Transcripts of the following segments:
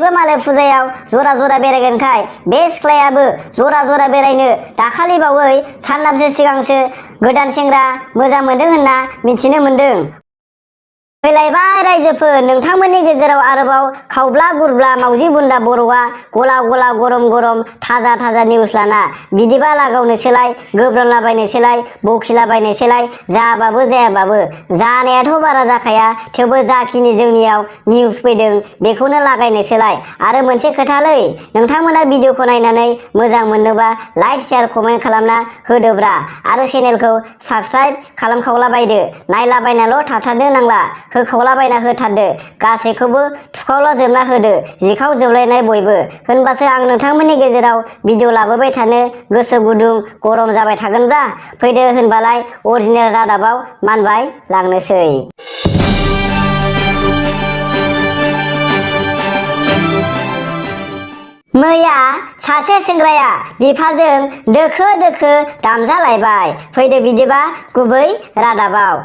बिसोरबो मालाय फुजायाव जरा जरा बेरायगोनखाय बे सिख्लायाबो जरा जरा बेरायनो दाखालि बावै सानथामसो सिगांसो गोदान सेंग्रा मोजां मोनदों होनना मिथिनो मोनदों। फैलायबाय रायजोफोर, नोंथांमोननि गेजेराव आरोबाव खावब्ला गुरब्ला मावजि बुन्दा बर'आ गला गला गरम गरम थाजा थाजा निउस लाना बिदिबा लागावनोसैलाय, गोब्रामलाबायनोसैलाय, बखिलाबायनोसैलाय, जाबाबो जायाबाबो। जानायाथ' बारा जाखाया, थेवबो जाखिनि जोंनियाव निउस फैदों बेखौनो लागायनोसैलाय। आरो मोनसे खोथालै, नोंथांमोना भिडिअखौ नायनानै मोजां मोनोबा लाइक शेयार कमेन्ट खालामना होदोब्रा आरो चेनेलखौ साबस्क्राइब खालामखावलाबायदो। नायलाबायनाल' थाथारनो नांला, होखावलाबायना होथारदो, गासैखौबो थुखावलाजोबना होदो, जिखाव जोबलायनाय बयबो। होनबासो आं नोंथांमोननि गेजेराव भिडिअ लाबोबाय थानो गोसो गुदुं गरम जाबाय थागोनब्रा। फैदो होनबालाय अरिजिनेल रादाबाव मानबाय लांनोसै। मैया सासे सेंग्राया बिफाजों दोखो दोखो दामजालायबाय। फैदो बिदिबा गुबै रादाबाव।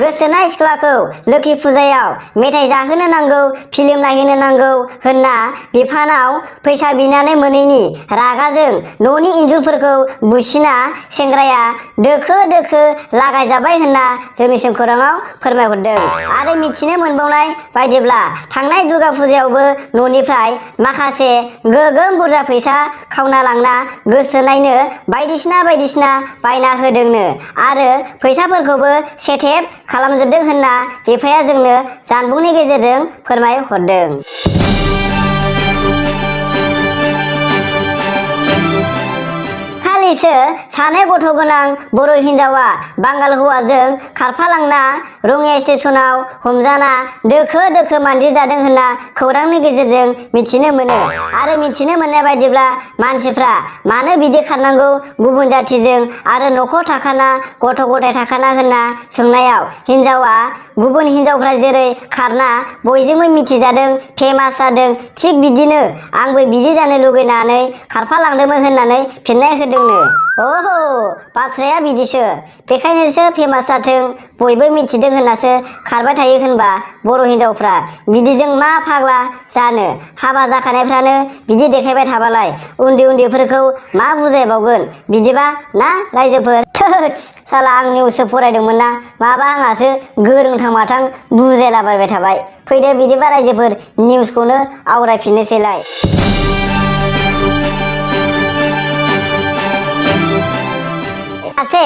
गोसोनाय सिख्लाखौ लोखि फुजायाव मेथाइ जाहोनो नांगौ, फिल्म नायहोनो नांगौ होनना बिफानाव फैसा बिनानै मोनैनि रागाजों न'नि इन्जुरफोरखौ बुसिना सेंग्राया दोखो दोखो लागायजाबाय होनना जोंनिसिम खौराङाव फोरमायहरदों। आरो मिथिनो मोनबावनाय बायदिब्ला थांनाय दुर्गा फुजायावबो न'निफ्राय माखासे गोगोम बुरजा फैसा खावना लांना गोसोनायनो बायदिसिना बायदिसिना बायना होदोंनो आरो फैसाफोरखौबो सेथेब खालामजोबदों होनना बिफाया जोंनो जानबुंनि गेजेरजों फोरमायहरदों। खालिसो सानै गथ' गोनां बर' हिन्जावा बांगाल हौवाजों खारफालांना रङिया स्टेसनाव हमजाना दोखो दोखो मानजिजादों होनना खौरांनि गेजेरजों मिथिनो मोनो। आरो मिथिनो मोननाय बायदिब्ला मानसिफ्रा मानो बिदि खारनांगौ गुबुन जाथिजों आरो न'खर थाखाना गथ' गथाय थाखाना होनना सोंनायाव हिन्जावा गुबुन हिन्जावफ्रा जेरै खारना बयजोंबो मिथिजादों, फेमास जादों, थिग बिदिनो आंबो बिदि जानो लुगैनानै खारफालांदोंमोन होननानै फिननाय होदोंनो। अह' बाथ्राया बिदिसो, बेखायनोसो फेमास जाथों, बयबो मिथिदों होननासो खारबाय थायो होनबा बर' हिन्जावफ्रा। बिदिजों मा फाग्ला जानो, हाबा जाखानायफ्रानो बिदि देखायबाय थाबालाय उन्दै उन्दैफोरखौ मा बुजायबावगोन बिदिबा ना रायजोफोर। थोथस साला, आं निउससो फरायदोंमोन ना माबा, आंहासो गोरोंथां माथां बुजायलाबायबाय थाबाय। फैदो बिदिबा रायजोफोर निउसखौनो आवरायफिननोसैलाय। सासे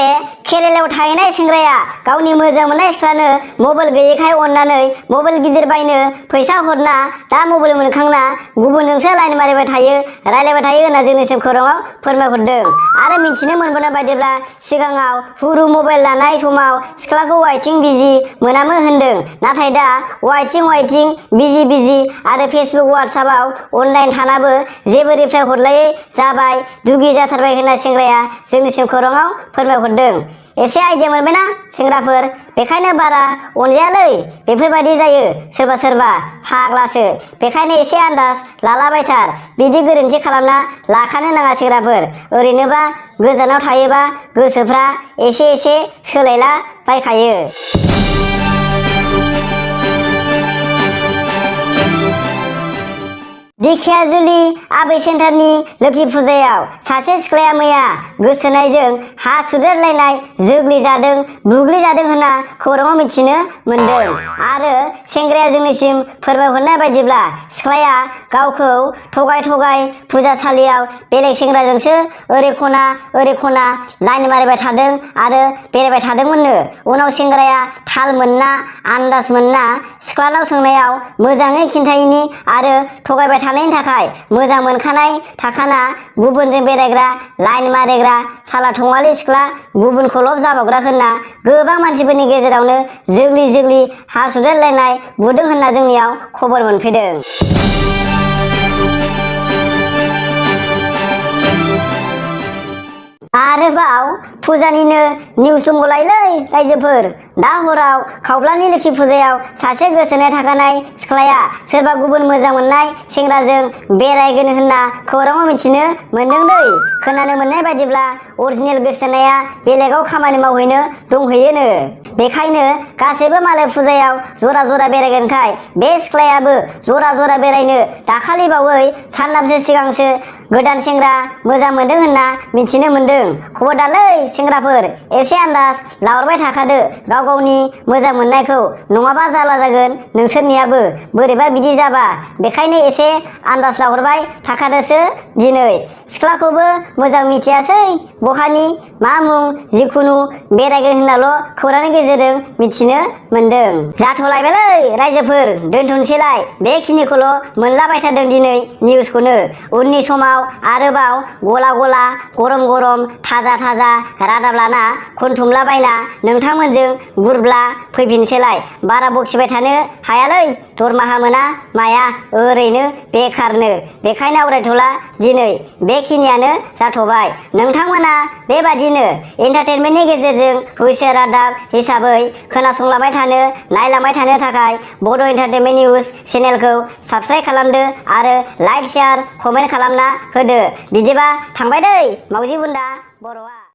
केरेलायाव थाहैनाय सेंग्राया गावनि मोजां मोननाय सिख्लानो मबाइल गैयैखाय अननानै मबाइल गिदिर बायनो फैसा हरना दा मबाइल मोनखांना गुबुनजोंसो लाइन मारिबाय थायो, रायलायबाय थायो होनना जोंनिसिम खौराङाव फोरमायहरदों। आरो मिथिनो मोनबोनाय बायदिब्ला सिगाङाव हुरु मबाइल लानाय समाव सिख्लाखौ वाइथिं बिजि मोनामो होनदों, नाथाय दा वाइथिं बिजि आरो फेसबुक वाट्सएपआव अनलाइन थानाबो जेबो रिप्लाय हरलायै जाबाय, दुगि जाथारबाय होनना सेंग्राया जोंनिसिम खौराङाव फोरमायहरदों। एसे आइडिया मोनबायना सेंग्राफोर, बेखायनो बारा अनजायालै, बेफोरबायदि जायो सोरबा सोरबा फाग्लासो। बेखायनो एसे आन्दाज लालाबायथार, बिदि गोरोन्थि खालामना लाखानो नाङा सेंग्राफोर। ओरैनोबा गोजानाव थायोबा गोसोफ्रा एसे एसे सोलायला बायखायो। दिखियाजुलि आबै सेन्टारनि लोखि फुजायाव सासे सिख्लाया मैया गोसोनायजों हा सुदेरलायनाय जोग्लिजादों बुग्लिजादों होनना खौराङाव मिथिनो मोनदों। आरो सेंग्राया जोंनिसिम फोरमायहरनाय बायदिब्ला सिख्लाया गावखौ थगाय थगाय फुजासालियाव बेलेग सेंग्राजोंसो ओरै खना लाइन मारिबाय थादों आरो बेरायबाय थादोंमोननो। उनाव सेंग्राया थाल मोनना आन्दाज मोनना सिख्लानाव सोंनायाव मोजाङै खिन्थायैनि आरो थगायबाय थानायनि थाखाय मोजां मोनखानाय थाखाना गुबुनजों बेरायग्रा लाइन मारिग्रा साला थंआलि सिख्ला, गुबुनखौ लब जाबावग्रा होनना गोबां मानसिफोरनि गेजेरावनो जोग्लि हासुदेरलायनाय बुदों होनना जोंनियाव खबर मोनफैदों। आरोबाव फुजानिनो निउस दंबावलायलै रायजोफोर। दा हराव खावब्लानि लोखि फुजायाव सासे गोसोनाय थाखानाय सिख्लाया सोरबा गुबुन मोजां मोननाय सेंग्राजों बेरायगोन होनना खौराङाव मिथिनो मोनदोंलै। खोनानो मोननाय बायदिब्ला अरिजिनेल गोसोनाया बेलेगाव खामानि मावहैनो दंहैयोनो। बेखायनो गासैबो मालाय फुजायाव जरा जरा बेरायगोनखाय बे सिख्लायाबो जरा जरा बेरायनो दाखालि बावै सानथामसो सिगांसो गोदान सेंग्रा मोजां मोनदों होनना मिथिनो मोनदों। खबरदारलै सेंग्राफोर, एसे आन्दाज लाहरबाय थाखादो गाव गावनि मोजां मोननायखौ, नङाबा जारला जागोन नोंसोरनियाबो बोरैबा बिदि जाबा। बेखायनो एसे आन्दाज लाहरबाय थाखादोसो दिनै। सिख्लाखौबो मोजां मिथियासै बहानि मा मुं, जिखुनु बेरायगोन होननाल' खौरांनि गेजेरजों मिथिनो मोनदों। जाथ'लायबायलै रायजोफोर, दोनथ'नोसैलाय। बेखिनिखौल' मोनलाबायथारदों दिनै निउसखौनो। उननि समाव आरोबाव गला गला गरम गरम थाजा थाजा रादाब लाना खनथुमलाबायना नोंथांमोनजों गुरब्ला फैफिनसैलाय। बारा बखिबाय थानो हायालै, दरमाहा मोना माया ओरैनो बेखारनो। बेखायनो आवरायथ'ला दिनै, बेखिनियानो जाथ'बाय। नोंथांमोना बेबादिनो एन्टारटेनमेन्टनि गेजेरजों हुइसे रादाब हिसाबै खोनासंलांबाय थानो, नायलांबाय थानो थाखाय बड' एन्टारटेनमेन्ट निउस चेनेलखौ साबस्क्राइब खालामदो आरो लाइक, शेयार, कमेन्ट खालामना होदो। बिदिबा थांबाय दै मावजि बुन्दा बर'आ।